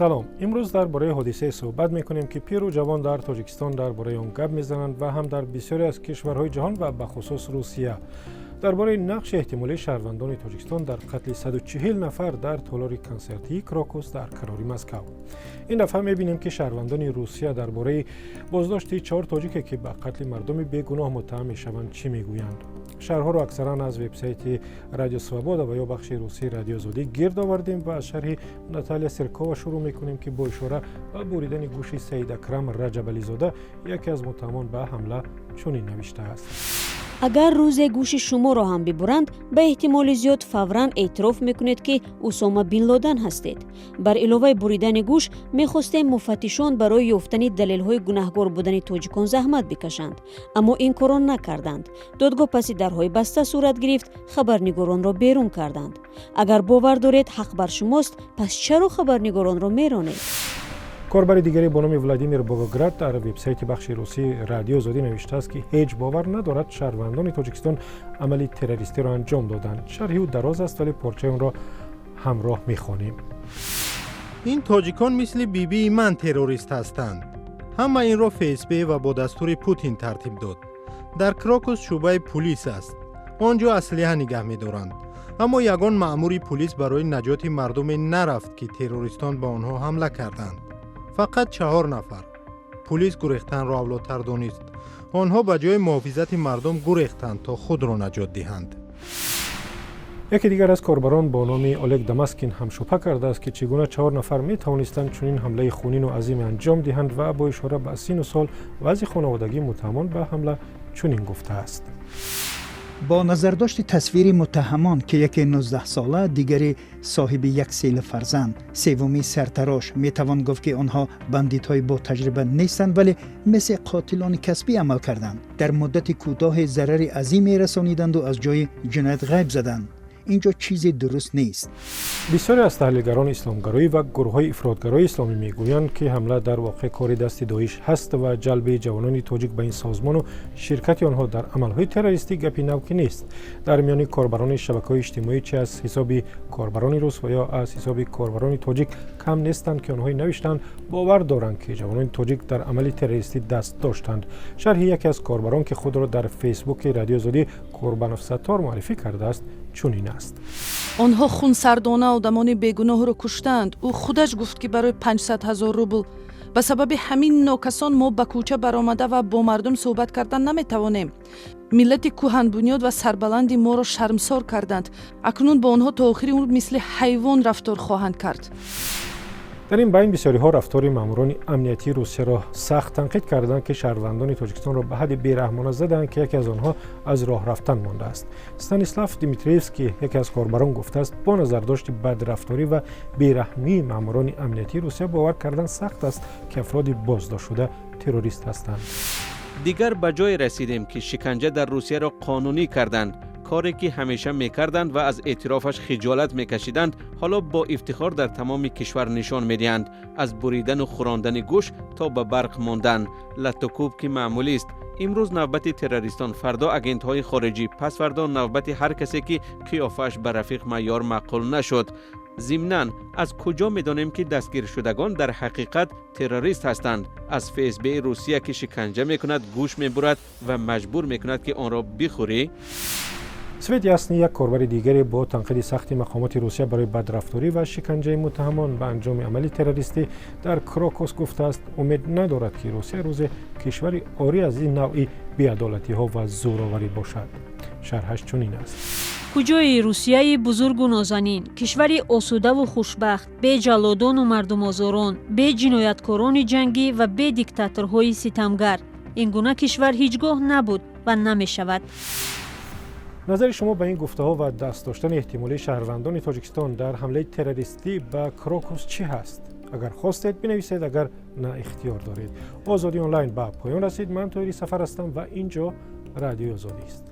Салом. Имрӯз дар бораи ҳодисае суҳбат мекунем, ки пиру ҷавон дар Тоҷикистон дар бораи он гап мезананд ва ҳам дар бисёре аз кишварҳои ҷаҳон ва бахусус Русия, дар бораи нақши эҳтимолии шаҳрвандони Тоҷикистон дар қатли 140 нафар дар толори консертии Крокус дар канори Москав. Ин дафъа мебинем, ки шаҳрвандони Русия дар бораи боздошти чор тоҷике, ки ба қатли мардуми бегуноҳ муттаҳам мешаванд, чӣ мегӯянд. Шарҳҳоро аксаран аз вебсайти Радио Свобода ва ё бахши русии Радиои Озодӣ гирд овардем ва аз шарҳи Наталия Серкова шурӯъ мекунем, ки бо ишора ба буридани гӯши Саид Акрам Раҷабализода, яке аз муттаҳамон ба ҳамла, чунин навиштааст: Агар рӯзе гӯши шуморо ҳам бибуранд, ба эҳтимоли зиёд фавран эътироф мекунед, ки Усома бин Лодан ҳастед. Бар иловаи буридани гӯш, мехостем муфаттишон барои ёфтани далелҳои гунаҳгор будани тоҷикон заҳмат бикашанд, аммо ин корро накарданд. Додгоҳ паси дарҳои баста сурат гирифт, хабарнигоронро берун карданд. Агар бовар доред, ҳақ бар шумост, пас чаро хабарнигоронро меронед? Корбари дигаре бо номи Владимир Богоград дар вебсайти бахши русии Радиои Озодӣ навиштааст, ки ҳеҷ бовар надорад шаҳрвандони Тоҷикистон амали террористиро анҷом доданд. Шарҳи ӯ дароз аст, вале порчаи онро ҳамроҳ мехонем. Ин тоҷикон мисли бибии ман террорист ҳастанд. Ҳама инро ФСБ ва бо дастури Путин тартиб дод. Дар Крокус шӯъбаи пулис аст, он ҷо аслиҳа нигаҳ медоранд, аммо ягон маъмури пулис барои наҷоти мардуме нарафт, ки террористон ба онҳо ҳамла карданд. Фақат чаҳор нафар пулис гурехтанро авлотар донист. Онҳо ба ҷои муҳофизати мардум гурехтанд, то худро наҷот диҳанд. Яке дигар аз корбарон бо номи Олег Дамаскин ҳам шубҳа кардааст, ки чӣ гуна чаҳор нафар метавонистанд чунин ҳамлаи хунину азиме анҷом диҳанд ва бо ишора ба сину сол, вазъи хонаводагии муттаҳамон ба ҳамла чунин гуфтааст: Бо назардошти тасвири муттаҳамон, ки яке 19 сола, дигаре соҳиби як села фарзанд, севумӣ сартарош, метавон гуфт, ки онҳо бандитҳои ботаҷриба нестанд, вале мисли қотилони касбӣ амал карданд. Дар муддати кӯтоҳе зарари азиме расониданду аз ҷои ҷиноят ғайб заданд. Ин ҷо чизе дуруст нест. Бисёре аз таҳлилгарони исломгароӣ ва гурӯҳҳои ифротгарои исломӣ мегӯянд, ки ҳамла дар воқеъ кори дасти Доиш ҳаст ва ҷалби ҷавонони тоҷик ба ин созмону ширкати онҳо дар амалҳои террористӣ гапи нав ки нест. Дар миёни корбарони шабакаҳои иҷтимоӣ, чи аз ҳисоби корбарони рус ва ё аз ҳисоби корбарони тоҷик, кам нестанд, ки онҳое навиштанд, бовар доранд, ки ҷавонони тоҷик дар амали террористӣ даст доштанд. Шарҳи яке аз корбарон, ки худро дар Фейсбуки Радиои Озодӣ Курбанов Саттор муаррифӣ кардааст, чунин аст: Онҳо хунсардона одамони бегуноҳро куштанд. Ӯ худаш гуфт, ки барои 500 ҳазор рубл. Ба сабаби ҳамин нокасон мо ба кӯча баромада ва бо мардум суҳбат кардан наметавонем. Миллати кӯҳанбунёд ва сарбаланди моро шармсор карданд. Акнун бо онҳо то охири умр мисли ҳайвон рафтор хоҳанд кард. Дар ин байн бисёриҳо рафтори маъмурони амниятии Русияро сахт танқид карданд, ки шаҳрвандони Тоҷикистонро ба ҳадди бераҳмона заданд, ки яке аз онҳо аз роҳ рафтан мондааст. Станислав Дмитриевский, яке аз корбарон, гуфтааст, бо назардошти бадрафторӣ ва бераҳмии маъмурони амниятии Русия бовар кардан сахт аст, ки афроди боздоштшуда террорист ҳастанд. Дигар ба ҷое расидем, ки шиканҷа дар Русияро қонунӣ карданд. Коре ки ҳамеша мекарданд ва аз эътирофаш хиҷолат мекашиданд, ҳоло бо ифтихор дар тамоми кишвар нишон медиҳанд. Аз буридану хӯрондани гӯш то ба барқ мондан, латтукӯб, ки маъмулист. Имрӯз навбати террористон, фардо агентҳои хориҷӣ, пасфардо навбати ҳар касе, ки қиёфааш ба рафиқ Майёр маъқул нашуд. Зимнан, аз куҷо медонем, ки дастгиршудагон дар ҳақиқат террорист ҳастанд? Аз ФСБ Русия, ки шиканҷа мекунад, гӯш мебурад ва маҷбур мекунад, ки онро бихӯрӣ? Свет Ясни, як корбари дигаре, бо танқиди сахти мақомоти Русия барои бадрафторӣ ва шиканҷаи муттаҳамон ба анҷоми амали террористӣ дар Крокус гуфтааст, умед надорад, ки Русия рӯзе кишвари орӣ аз ин навъи беадолатиҳо ва зӯроварӣ бошад. Шарҳаш чунин аст: Куҷои Русияи бузургу нозанин, кишвари осудаву хушбахт, бе ҷаллодону мардумозорон, бе ҷинояткорони ҷангӣ ва бе диктаторҳои ситамгар? Ин гуна кишвар ҳеҷ гоҳ набуд ва намешавад. Назари шумо ба ин гуфтаҳо ва даст доштани эҳтимолии шаҳрвандони Тоҷикистон дар ҳамлаи террористӣ ба Крокус чӣ ҳаст? Агар хостед, бинависед, агар на, ихтиёр доред. Озодӣ онлайн ба поён расид. Ман Тоҳири Сафар ҳастам ва ин ҷо Радиои Озодист.